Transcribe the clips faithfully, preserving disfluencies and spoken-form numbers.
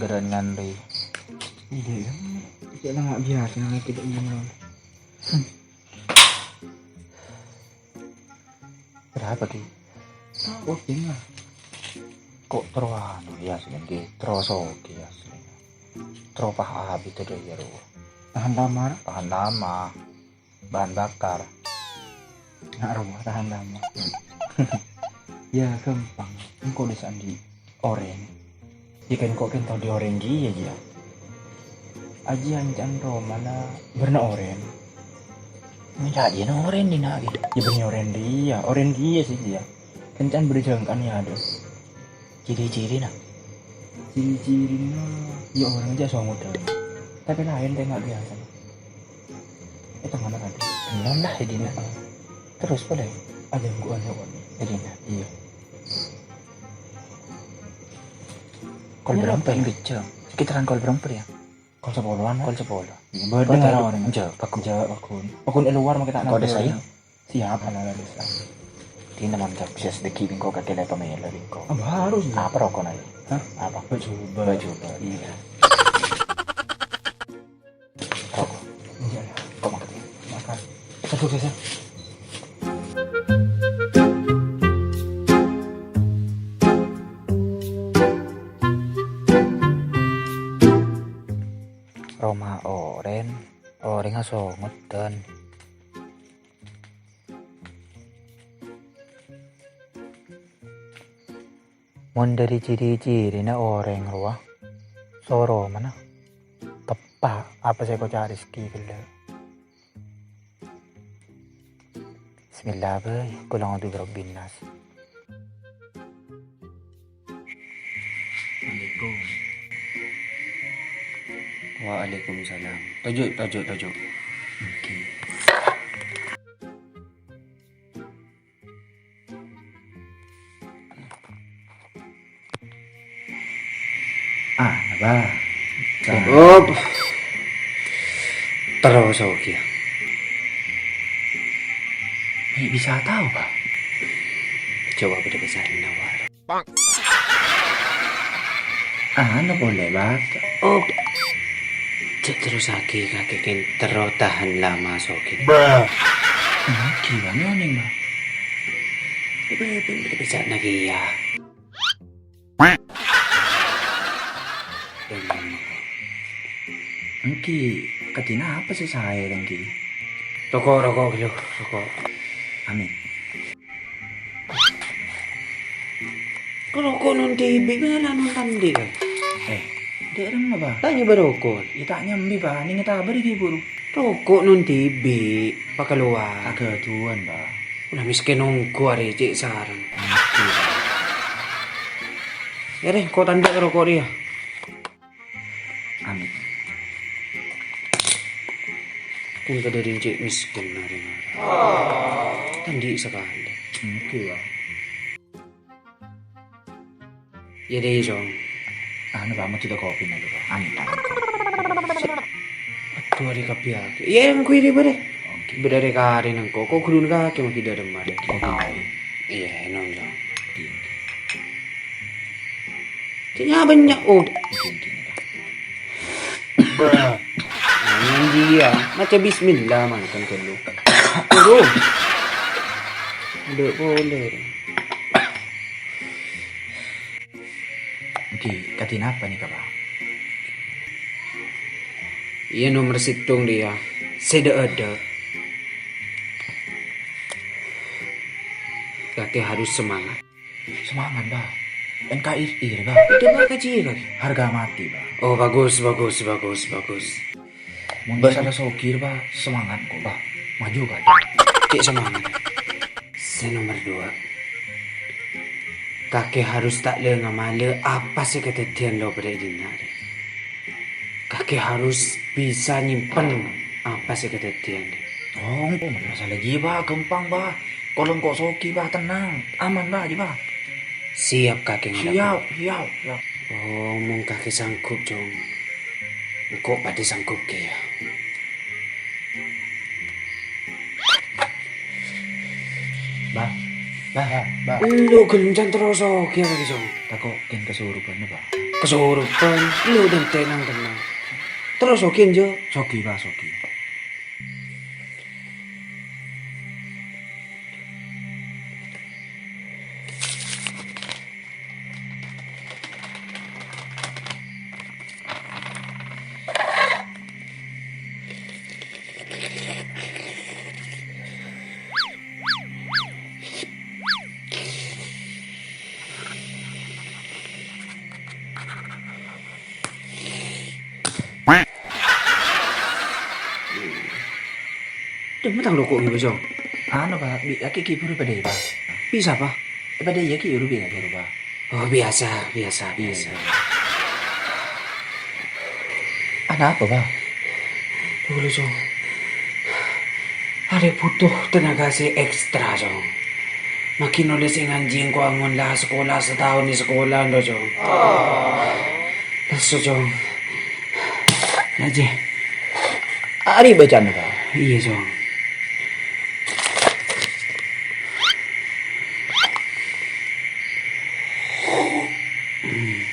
Geran nganri. Iyâ, iyâ. Cè' la nga' biyasa nangèng tidak ini. Berapa, Ki? Tahu, Ki, lah. Kok terro anu, ya, asli, Ki? Terro sogi, ya, asli. Terro pah abit ada, ya, ro. Tahan lama, ra? Tahan lama. Bahan bakar. Nga' rowa tahan lama. Ya, ghâmpang. Engko' dhisana andi' orèng. Ya, kan engko' kan tao andi' orèng kèya, ya. Ajiyâ ancan romana bârna orèng. Enjâ' jiyâ orèng dinna', Ki. Ya, bârna orèng rèya. Orèng kèya sè jiyâ. Kan can bâdâ jhângka'an, ya, adhu. Ciri-cirina? Ciri-cirina, ya, orèng jhâ' songoddhân. Tapè laèn tènga' biyasa. È tengnga'na tadi. Belum lah, è dinna'. Heeh. Terros polè? Ajâ engko' aja, Wan. È dinna'. Iyâ. Kol bârâmpa, Ki? Sekitaran kol bârâmpa, ya? Kol sapolowan, Wan. Kol sapolo. Bâdâ orèng. Enjâ', pagghun. Enjâ', pagghun. Pagghun è lowar, maka ta' Kode saya? Siap, ala-ala bisa. Dinna' mon jhâ' bisa sedhekki bengko kakè lè pamèla bengko. Ah, harus, ya. Apa rokona, ya? Hah? Apa? Baju, baju. Baju, iyâ. Roko'. Iya, iya. Kok makan? Satu saja. Roma orèng, orèngnga songoddhân. Mon dhâri ciri-cirina orèng rowa, soro mana? Teppa' apa sè èkoca' Rizky ghellâ'. Bismillah, bhâi. Qul a'udzu birabbin nas. Assalamualaikum. Waalaikumsalam. Toju', toju', toju'. Oke. Ah, apa? Op. Terros oke, ya. Mè' bisa tao, Pak? Coba bâdâ bisa nawar. Anu polè, Bab. Oh. Cè' terrosaghi kakè kèng terro tahan lama soghi. Bruh. Engghi, Bang, ngonèng, Bang. Bebe, bebe, bebe, ca'na kèya. Engghi, kadhi napa sè saè, engghi? Roko', roko', ghâllu, roko'. Amin. Kalo ko' non dhibi', bâ'na non tandhi, kan? Eh, dâ' remma, Bâ? Ta' nyèbâ roko'. Iyâ, ta' nyambi, Bâ. Nèng ètabâri ghi' buru. Roko' non dhibi', pakalowar. Aghâdhuwân, Bâ. Ulah mèskèn ongghu arè cè' sareng. Ngerti, Bâ. Iyâ, rè, ko' tandhâ' roko' rèya. Amit. Kun kadhâddhiyân cè' mèskèn narè-narè. Tandhi' sakalè. Engghi, Bâ. Iyâ, dâi, Song. Anu, Bâ, majuda kopi nèko, Bâ. Amit, amit. Adhu, arè kabbhi akè. Iyâ, engko' iri, Bâ, dâi. Oke. Bâdâ rè-karè nèko, ko' ghuluna kakè maghi dâremma, dâi. Oke. Iyâ, ènom, Song. Oke, oke. Cè' nya bânnya', oh. Mungkin gini, Pak. Bruh. Nah, yang dia, maca bismillah mangkèn ghâllu. Aduh. Aduh, boleh. Oke, kadhi napa nèka, Pak? Iyâ, nomer sèttong, dia. Sè dâ'-adâ'. Kakè harus semangat. Semangat, Bâ. N K R I, Bâ. Udah, Bâ, kaji, Bâ. Harga mati, Bâ. Oh, bagus, bagus, bagus, bagus. Mon bisa la soghi, Bâ, semangat kok, Bâ. Maju, Bâ. Cè' semangat. Sè nomer dua. Kakè harus ta' lè-ngamalè apa sè kadhâddhiyân lo bâdâ è dinna', rè. Kakè harus bisa nyimpen apa sè kadhâddhiyân, rè. Oh, engko' masalah jiyâ, Bâ, ghâmpang, Bâ. Kol engko' soghi, Bâ, tenang. Aman, Bâ, jiyâ, Bâ. Siap, kakè ngadhep. Siap, siap, siap. Oh, mon kakè sanggup, Jong. Engko' padâ sanggup kèya. Bâ, Bâ, Bâ. Lo ghâllu can terros kèya, kakè, Jong. Tako' kèng kasorobhâna, Bâ. Kesurupan, lu denteng tenang. Terros Sogi, Jo. Sogi, Pak, Sogi. Dâ' matang loko' ngibâ, Jong. Anu, Pak, bi-, aki kibur padâ, Pak. Bisa, Pak? Eh, padâ iyâ ki, uru bi-, uru, Pak. Oh, biasa, biasa, biasa. Ana apa, Pak? Dulu, Jong. Arè butuh tenaga sè ekstra, Jong. Makin oleh sè nganjing ko angon la sekolah setahun di sekolah, ndo, Jong. Lesu, Jong. Aja. Arè bacana, Pak. Iya, Jong.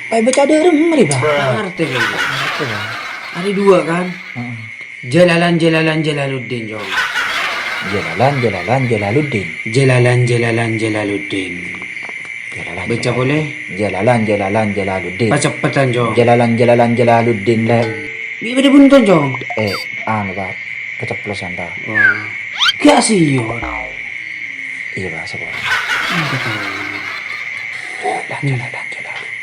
Pak, baca dârem, mari, Pak. Ngerti, Pak. Ngerti, Pak. Arè dua, kan? Heeh. Jalalan, Jalalan, Jalaluddin, Jong. Jalalan, Jalalan, Jalaluddin. Jalalan, Jalalan, Jalaluddin. Jalalan, Baca Jalalan. Polè. Jalalan, Jalalan, Jalaluddin. Pacepetan, Jong. Jalalan, Jalalan, Jalaluddin, lè. Bi' bâdâ bunten, Jong. Eh, anu, Pak. Keceplosan, Pak. Wah. Gak sih, yo. Iya, Pak, sabar. Enggak tahu. Jalalan, Jalalan, Jalaluddin.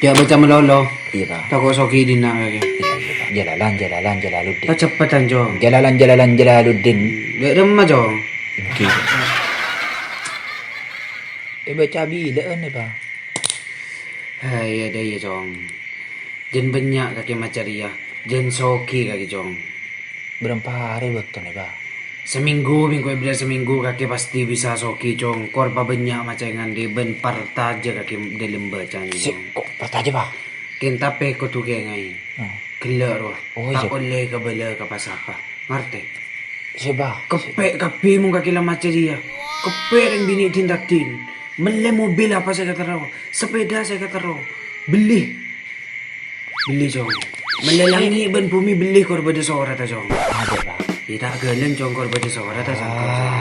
Dia baca melolo. Iya, Pak. Tako' Sogi dina kake. Iya, iya, Pak. Jalalan, Jalalan, Jalaluddin. Pacepetan, Jong. Jalalan, Jalalan, Jalaluddin. Dek remma, Jong. Oke. Eh, baca bilâ'ân, ya, Pak. Ah, iya, dâ' iya, Jong. Jân bânnya' kake maca rèya. Jân Sogi kake, Jong. Bârâmpa arè bâktona, Pak? Samènggu, mèngko èbârâ samènggu kake pastè bisa Sogi, Jong. Kor pabânnya' maca è ngandhi' bân partajâ kake dâlem bacana, Jong. Sè, kok partajâ, Pak? Kèng tapè kodhu kèngaè. Hmm. Ghellâ' rowa. Oh, iya. Ta' ollè kabâlâ ka pa-sapa. Ngartè? Sè, Pak. Keppè' kabbhi mon kake la maca rèya. Keppè' rèng binè' din-raddhin. Mellè mobil apa sè èkaterro. Sepèda sè èkaterro. Bellè. Bellè, Jong. Mellè langngè' bân bhumè bellè kor bâdâ soratta, Jong. Adâ', Pak. Iyâ, ta' ghâlân, Jong, kor bâdâ soratta, Jong. Ah,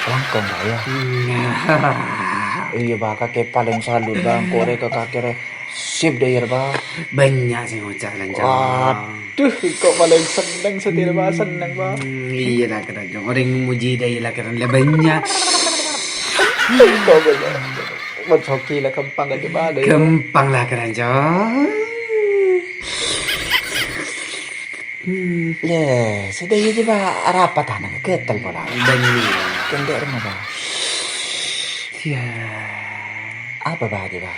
langkong, Pak, ya. Hmm. Iyâ, Pak, kake palèng salut, Pak. Engko' rè ka kake rè sip dâ' iyâ, Pak. Bânnya' sè ngoca' lan, Jong. Waduh, engko' palèng senneng satèya, Pak, senneng, Pak. Hmm, iyâ, la kèra, Jong. Orèng muji dâ' iyâ la kèra la bânnya'. Engko' bânnya'. Mon Sogi la ghâmpang kake palèng. Ghâmpang la kèra, Jong. Hmm. Lè, sè dâ' iyâ jiyâ, Pak, arapa tanang ghâtel pola. Bânnè. Kendek remma, Pak. Iyâ. Apa, Pak, jiyâ, Pak?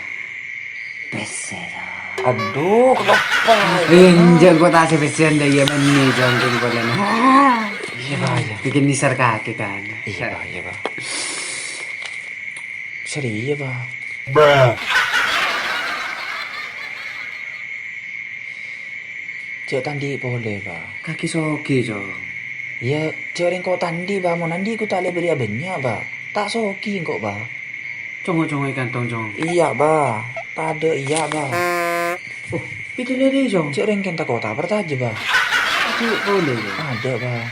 Pèssè, Jong. Aduh, kenapa? Eh, enjâ' engko' ta' sè pèssèan dâ' iyâ, bânnè, Jong, kèng polana. Iyâ, Pak, iyâ. Bikin nisar kake, kan. Iyâ, Pak, iyâ, Pak. Serius, Pak. Jhâ' ta' andi' polè, Pak. Kake Sogi, Jong. Iyâ, jhâ' rèng ko' ta' andi', Pak. Mon andi' ko' ta' lè bâriyâ bânnya', Pak. Ta' Sogi engko', Pak. Congo'-congo' è kantong, Jong. Iyâ, Pak. Tadâ' iyâ, Pak. Oh, pètè lèrè, Jong. Jhâ' rèng kèng tako' ta' partajâ, Pak. Andi' polè, Jong. Adâ', Pak.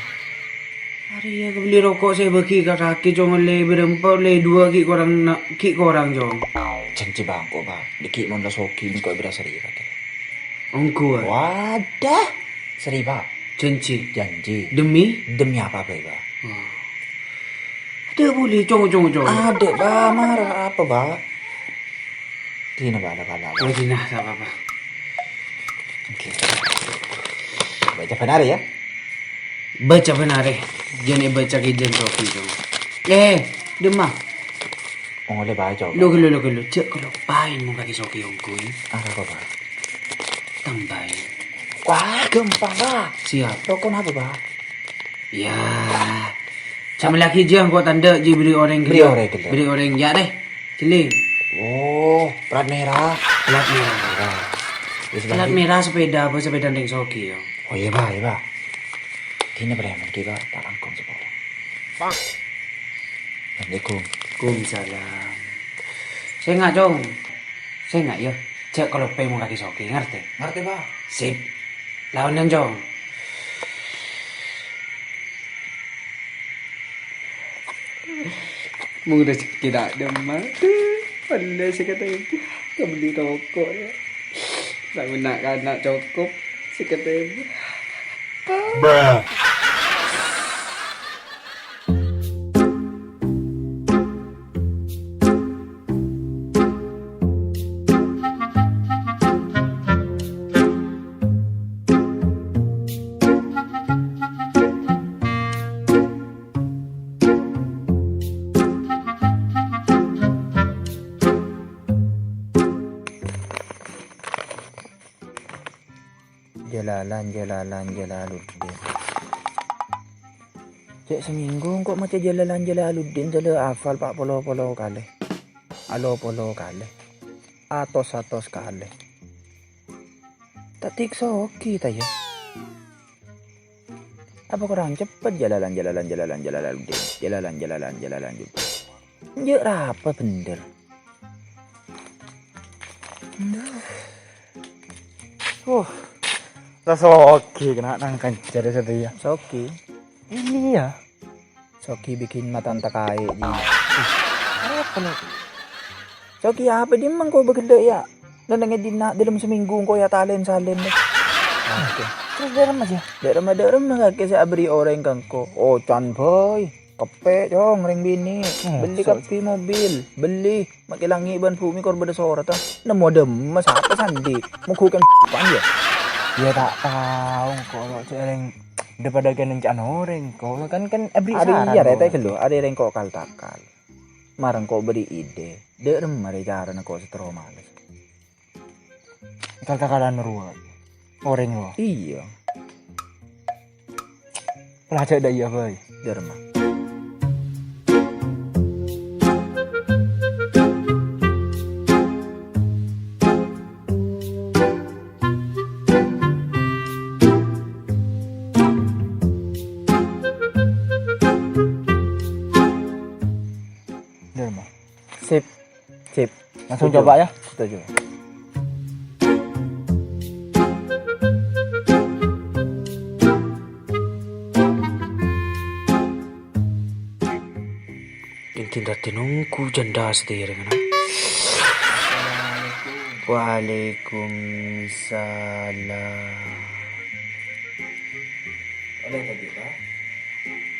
Arèya kabellè roko' sè èbâgi ka kake, Jong, ollè bârâmpa, ollè duwâ' ghi' korang na-, ghi' korang, Jong. Jhânjhi bâ' engko', Pak. Dâgghi' mon la Sogi, engko' èbârâs rèya kake. Ongghu, ah. Wadah. Seri, Pak. Janji. Janji. Demi? Demi apa bhâi, Pak? Oh. Adâ' polè, Jong, Jong, Jong. Adâ', Pak. Mara apa, Pak? Dina, Pak, la, Pak, la, Pak. Oh, dina, ta' apa-apa. Oke. Baca bhânarè, ya. Baca bhânarè. Jhân èbâca kèjhân Sogi, Jong. Eh, Dema. Ollè baca, Pak. Lo, lo, lo, lo. Jhâ' kaloppaè mon kake Sogi ongghu, ya. Apa, Pak? Tambâi. Wah, ghâmpang, Pak. Siap. Roko' napa, Pak? Iyâ. Samangkèn jiyâ engko' tandhâ jiyâ bâri' orèng ghellâ'. Bâri' orèng ghellâ'. Bâri' orèng, yâ, deh. Cèlèng. Oh, plat mèra. Plat mèra. Mèra. Wis, plat mèra sepèda apa sepèda neng Sogi, ya? Oh, iyâ, Pak, iyâ, Pak. Dina preman ki, Pak, ta' langkong seporo. Assalamualaikum. Waalaikumsalam. Sènga', Cong. Sènga', ya. Jhâ' kalopè mon kakè Sogi, ngartè? Ngartè, Bah. Sip. Laonan, Cong. Mon rejhekkè ta' dhimma, pèlè sè katèbhâ. Kabelli toko, yâ. Sangguna' kana' cokop, sè katèbhâ. Bruh. Jalalan, jalalan, Jalaluddin. Cè' samènggu engko' maca Jalalan, Jalaluddin, sala afal pa' polo-polo kalè. Alo polo kalè. Atos-atos kalè. Ta' tik Sogi ta' iyâ? Apa korang cepet Jalalan, Jalalan, Jalalan, Jalaluddin? Jalalan, Jalalan, Jalaluddin. Enjâ' rapa bhender. Aduh. Uh, la Sogi kèna nang kanca rè satèya. Sogi? Iyâ. Sogi bikin mata anta kaè, Ji. Uh, apa, no? Sogi apa dimma engko' bâghellâ', yâ? Neng è dinna' dâlem samènggu engko' yâ talèn-salèn, no. Oke. Terros dâ'remma, Ji? Dâ'remma, dâ'remma kakè sè aberri' orèng ka engko'. Ocan bhâi. Keppè', Cong, rèng binè'. Oh, belli so- kabbhi mobil, belli. Makkè langngè' bân bhumè kor bâdâ soratta. Nemmo dâ'remma sapa sè andi'? Mongghu kèng pan, yâ? Yâ, ta' tao, engko' lo' cè' rèng daripada kènèng ca'na orèng, engko' kan, kan aberri' saran, iyâ, rè, ta' ghâllu, arè rèng ko' kal-takal. Marèng ko' bâri' ide, dâ'remma rè carana ko' sè terro males. Kal-takalan rowa. Orèng rowa. Iyâ. Pelajar dâ' iyâ, bhâi. Dâ'remma. Dâ'remma. Sip. Sip. Langsung coba, ya. Setuju. Intin tadi nunggu janda setireng, nah. Waalaikumsalam. Ada tadi, Pak?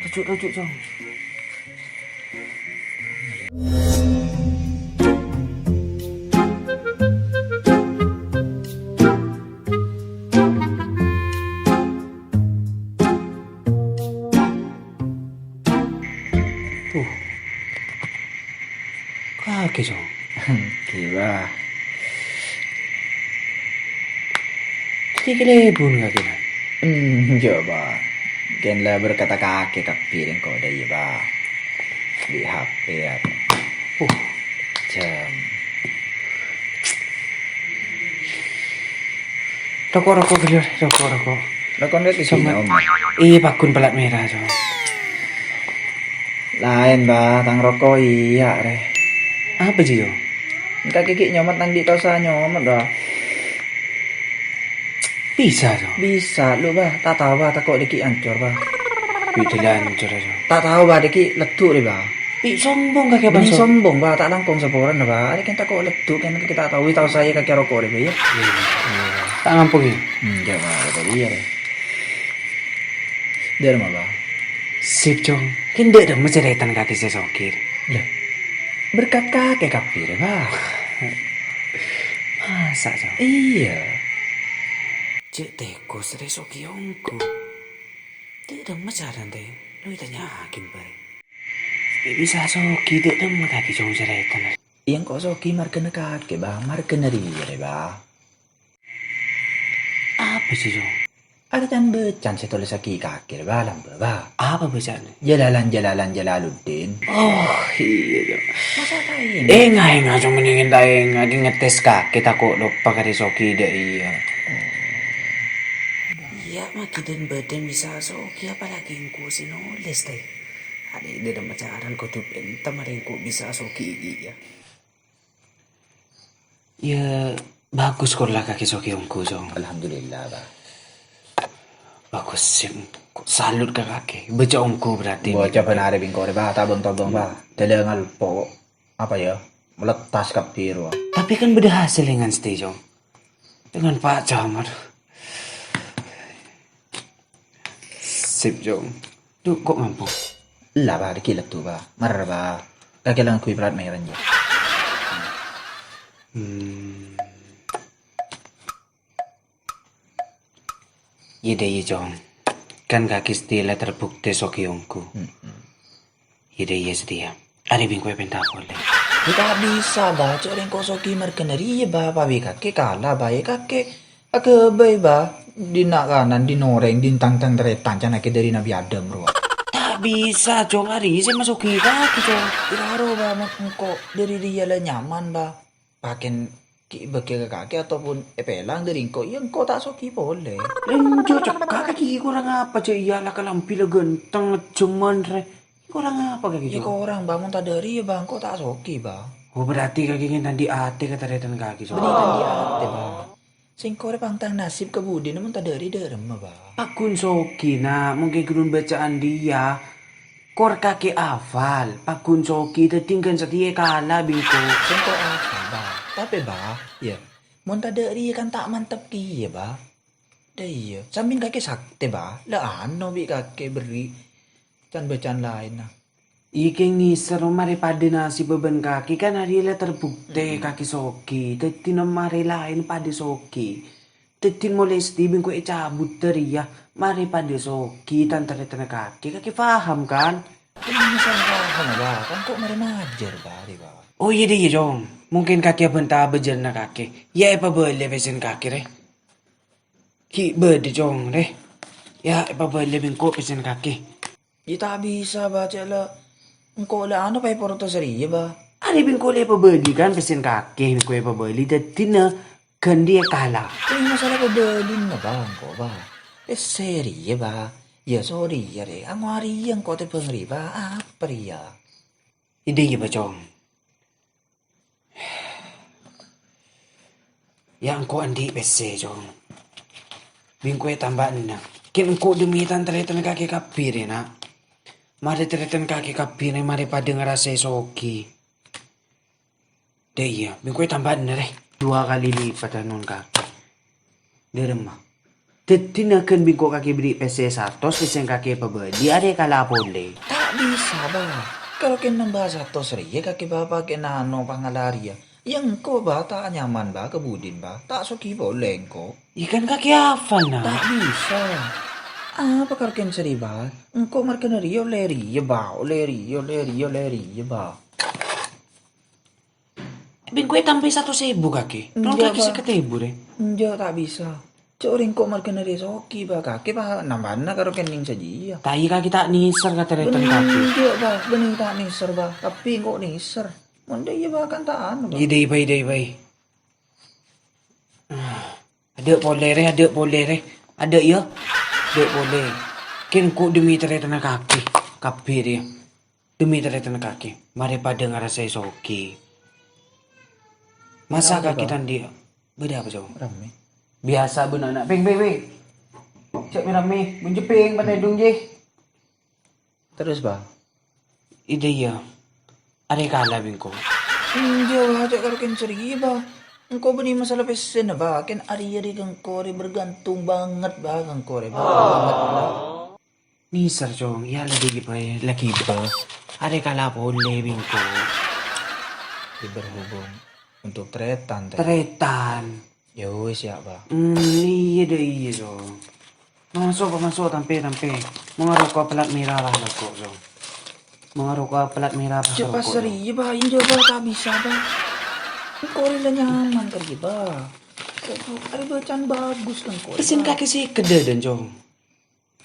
Rujuk, rujuk, Cong. Uh. Kakè, Cong. Kèya. Tadi kalèbun kakè, nah. Enjâ', Bâ. Kèng la berkat kakè kabbhi rèng kodâ, iyâ, Bâ. Bi' H P, ya. Uh, jam. Roko', roko', ghellâ', roko', roko'. Roko' nèka Sama- isinya, Om. Iyâ, pagghun pelat mèra, Cong. Laèn, Bâ, tang roko' iyâ, rè. Apa, Ji, Cong? Engko' ghi' nyomot nang dhi' ta' osa nyomot, Bâ. Bisa, Cong. Bisa, lu, Bâ. Ta' tao, Bâ, tako' dâgghi' ancor, Bâ. Bidila ancor, Cong. Ta' tao, Bâ, dâgghi' leddhu', rè, Bâ. Bi' sombong kakè. Bânnè sombong, Bâ. Ta' langkong saporana, Bâ. Arè kèng tako' leddhu', kèng ta' tao, ta' osa yâ kakè roko', rè, Bâ, yâ. Iyâ, iyâ. Ta' ngampong, yâ? Hmm, jâ', Bâ, tadi, yâ, rè. Dâ'remma, Bâ? Sip, Cong. Kèng dâ' dâ'remma carètana kakè sè Sogi, rè? Lah, berkat kakè kabbhi, rè, Bâ. Masa, Cong? Iyâ. Cè' tèkos rè Sogi ongghu. Dâ' dâ'remma carana, tè? Lu ètanya'aghi, bâreng. Bi' bisa Sogi, dâ' dâ'remma kakè, Cong, carètana? Iyâ, engko' Sogi marghâna kakè, Bâ. Marghâna rèya, rè, Bâ. Apa sih, Cong? Arè can-bâcaan sè tolèssaghi kakè, Bâ, lambâ', Bâ. Apa bâca'anna? Jalalan, Jalalan, Jalaluddin. Oh, iyâ, Cong. Masa ta' enga'? Enga', enga', Cong, mendingan ta' enga'. Ghi' ngetes kakè, tako' loppa karè Sogi dâ' iyâ. Iyâ, maghi dhân-bâdhân bisa Sogi, apalagi engko' sè nolès, tè. Arè dâ'remma carana kodhu penta marè engko' bisa Sogi, iyâ. Yâ, Bagus kor la kakè soghi ongghu, Cong. Alhamdulillah, Bah. Bagus, Sim. Kok salut ka kakè. Bâca ongghu berarti. Bâca bân arè bengko rè, Bah. Tabâng-tabâng, Bah. Dalam ngalpo. Apa ya? Meletas kabbhi rowa. Tapi kan bâdâ hasil dengan stay, Cong. Dengan Pak Camat. Sip, Cong. Duh, kok ngampong? Ella, Bah, dâgghi' lettu, Bah. Marè, Bah. Kakè langgui pelat merah, ya. Hmm. Iyâ, dâ' iyâ, Cong. Kan kakè stay la terbukti soghi ongghu. Hmm. Iyâ, dâ' iyâ, setia. Arè bengko pènta polè. Ya, ta' bisa, Bah. Cè' rèng ko' soghi marghâna rèya, Bah. Pawi kakè kala, Bah. Yâ, kakè aghâbây, Bah. Dinna' kanan, dinna' orèng, din tang-tang tarètan, can kakè dâri Nabi Adam, rowa. Ta' bisa, Cong. Arè sè masoghi kakè, Cong. Iyâ, ro, Bah. Mon engko' dâri rèya la nyaman, Bah. Pakèn ghi' bâghi ka kakè ataupun èpèlang dâri engko', iyâ engko' ta' soghi polè. Enjâ', cekka' kakè, korang apa, jâ' iyâ la kalambhi la ghânteng, jemman rè. Korang apa kakè, Cong? Iyâ korang, Bah, mon tadâ' rèya, Bah, engko' ta' soghi, Bah. Oh, berarti kakè ngèn ta' andi' atè ka tarètan kakè, Cong? Bânnè ta' andi' atè, Bah. Sèngko' rè pantang nasib ka budina mon tadâ' rèya dâremma, Bah. Paghun soghi, na', mungkin ghun bâca'an dhiyâ. Kor kakè afal, paghun soghi, dâddhi ghân satèya kala bengko. Sèngko' afal, Bah. Tapè, Bah, yâ, mon tadâ' rèya kan ta' mantep kèya, Bah. Dâ' iyâ, sampèyan kakè saktè, Bah. La ano bi' kakè berri' can-bâca'an laènna. Iyâ kèng nèser, marè padâ nasibbhâ bân kakè, kan arèya la terbukti kakè soghi. Dâddhi, marè laèn padâ soghi. Dâddhi, molaè satèya bengko ècabut dâri rèya, marè padâ soghi, tan-tarètanna kakè. Kakè paham, kan? Kèng masalah paham, Bah. Kan ko' marè majâr, Bah, rè, Bah. Oh, iyâ, dâ' iyâ, Cong. Mungkin kakè abhânta bâjârna kakè. Yâ, èpabâli pèssèna kakè, rè. Ghi' bâdâ, Cong, rè. Yâ, èpabâli bengko pèssèna kakè. Yâ, ta' bisa, Bah, cè' la engko' la ano paèportos rèya, Bah. Arè bengko la èpabâli, kan, pèssèna kakè, bengko èpabâli, dâddhina ghân dhiyâ kala. Kèng masalah pabâlina, Bah, engko', Bah. Pèssè rèya, Bah. Yâ, sorè, yâ, rè. Ango' arèya engko' tèbâng rèya, Bah. Apa rèya? Iyâ, dâ' iyâ, Bah, Cong. Yâ, engko' andi' pèssè, Cong. Bengko ètambâ'âna. Kèng engko' demi tan-tarètan kakè kabbhi rè, na'. Marè tarètan kakè kabbhi rè, marè padâ ngarasè soghi. Dâ' iyâ, bengko ètambâ'âna rè. Dua kali lipat anon kakè. Dâremma. Dâddhina ghân bengko kakè bherri' pèssè satos, pèssèna kakè èpabâli, arè kala polè. Ta' bisa, Bah. Kalo kèng nambâ satos rèya kakè bâ' pakèna ano pangala rèya. Yâ engko', Bah, ta' nyaman, Bah, ka budina, Bah. Ta' soghi polè engko'. Yâ kan kakè afal, na'. Ta' bisa. Apa karo kèng sèrè, Bah? Engko' marghâna rèya ollè rèya, Bah. Ollè rèya, ollè rèya, ollè rèya, Bah. Bengko ètambâi satos èbu kakè. Enjâ', Bah. Kakè sèket èbu, rè. Enjâ', ta' bisa. Cè' orèng ko' marghâna rèya soghi, Bah. Kakè, Bah, nambâna karo kènèng sajiyâ. Ta' iyâ kakè ta' nèser ka tarètan kakè. Enjâ', Bah. Bânnè ta' nèser, Bah. Tapè engko' nèser. Mon dâ' iyâ, Bah, kan ta' ano, Bah. Iyâ dâ' iyâ, Bah, iyâ, Bah. Ah, adâ' polè, rè, adâ' polè, rè. Adâ', yâ. Adâ' polè. Kèng ko' demi tarètanna kakè. Kabbhi rèya. Demi tarètanna kakè, marè padâ ngarasè soghi. Masa kakè ta' andi'? Bâdâ apa, Cong? Rammè. Biyasa bân ana', pèng, pèng, pèng. Cè' mè' rammè, bân jepèng, bân tèdung, jih. Terros, Bah? Iyâ, iyâ. Arè kala bengko. Enjâ', Bah, cè' karo kèng sèrè, Bah. Engko' bânnè masalah pèssèna, Bah. Kèng arè-arè ka engko' rè bergantung banget, Bah, ka engko' rè, Bah. Banget, Bah. Nèser, Cong. Yâ, laghi bhâi, laghi bhâi. Arè kala polè bengko. Yâ, berhubung untuk tarètan, tarètan. Tarètan. Yâ wis, yâ, Bah. Hmm, iyâ dâ' iyâ, Cong. Maso', maso', tampè, tampè. Mon aroko' pelat mèra, Bah, roko', Cong. Mon aroko' pelat mèra, Bah, roko', Cong. Iyâ, Bah, enjâ', Bah, ta' bisa, Bah. Engko' rè la nyaman karè, Bah. Arè bâcaan bagus kan engko', Bah. Pèssèna kakè sèket dâdân, Cong.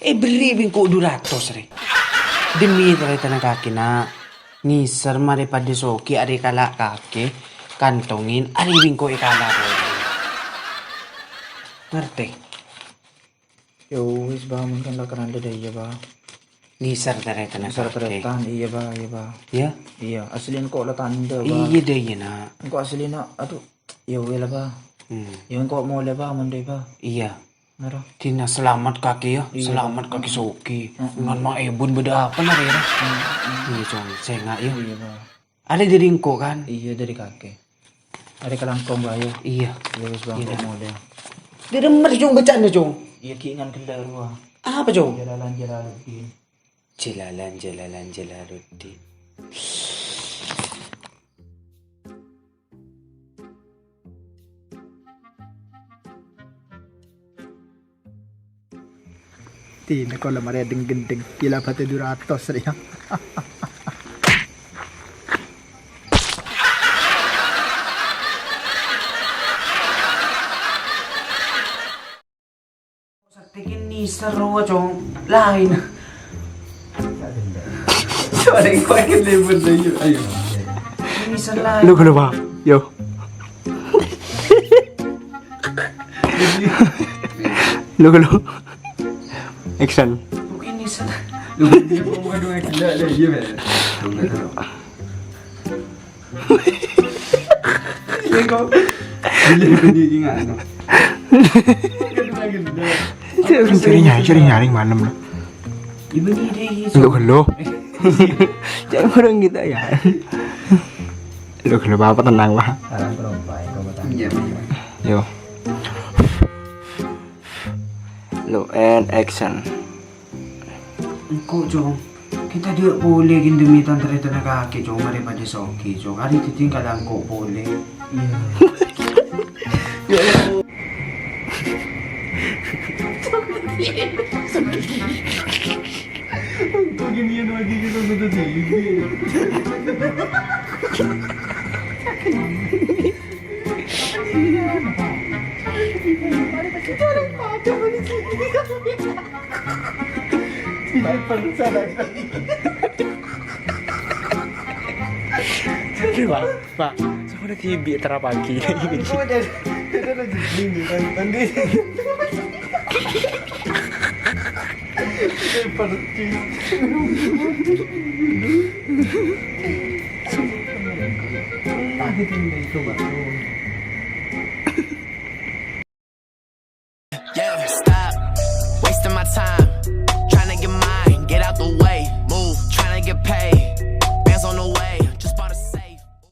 Èbherri' bi' engko' du ratos, rè. Demi tarètanna kakè, na'. Nèser marè padâ soghi arè kala kakè, kantongè arè bi' engko' èkala polè. Ngartè? Yâ wis, Bah, mungkin la kerana dâ' iyâ, Bah. Nèser tarètanna kakè. Nèser tarètan, iyâ, Bah, iyâ, Bah. Yâ? Iyâ, asli engko' la tandhâ, Bah. Iyâ, dâ' iyâ, na'. Engko' asli, na', adhu, yâ wis la, Bah. Hmm. Ya, engko' molè, Pa, mon dâri, Pa. Iyâ. Nara. Dina selamat kakè, yâ. Iyâ. Selamat kakè Sogi. Heeh. Mon ma' èbun bâdâ apa, nara, yâ? Heeh. Iyâ, Cong. Sènga', yâ. Iyâ, Pa. Arè dâri engko', kan? Iyâ, dâri kakè. Arè kalangkong, Pa, yâ. Iyâ. Iyâ, wis, Pa, engko' molè. Dâri emma, Cong, bâca'anna, Cong? Iyâ, ghi' ngan ghellâ' rowa. Apa, Cong? Jalalan, Jalaluddin. Jalalan, Jalalan, Jalaluddin. Dina kola marè deng-gendeng, gila bâtè dhu ratos rèya. Sakti kènè' seru, Cong. Laèn. Sorry, kok ini bener, yuk, ayo. Ini selain. Lu kenapa? Yo. Lu, lu. Action. Kok ini sel-, lu, ini bukan dua gila, deh, iya, Ben. Tunggu, tunggu. Iya, kok. Gila, gila, gila, gila. Cari nyari, cari nyari, mana, mana? Ibu ni dia, iya, Untuk so. Hello. Jangan orang kita, ya. Hello, hello, apa, tenang, Pak. Salam perompak, itu, Pak. Iya, iya. Yo. Hello, and action. Engko', Cong. Kita dia boleh gini demi tante-tante kakek, Cong, daripada Sogi, Cong. Hari itu tinggal engko' boleh. Iya. Ya Allah. Kok ginian lagi kita butuh T V? Pak, Pak, saya udah tibi terapaki. Udah, udah, udah, udah, udah. Percis.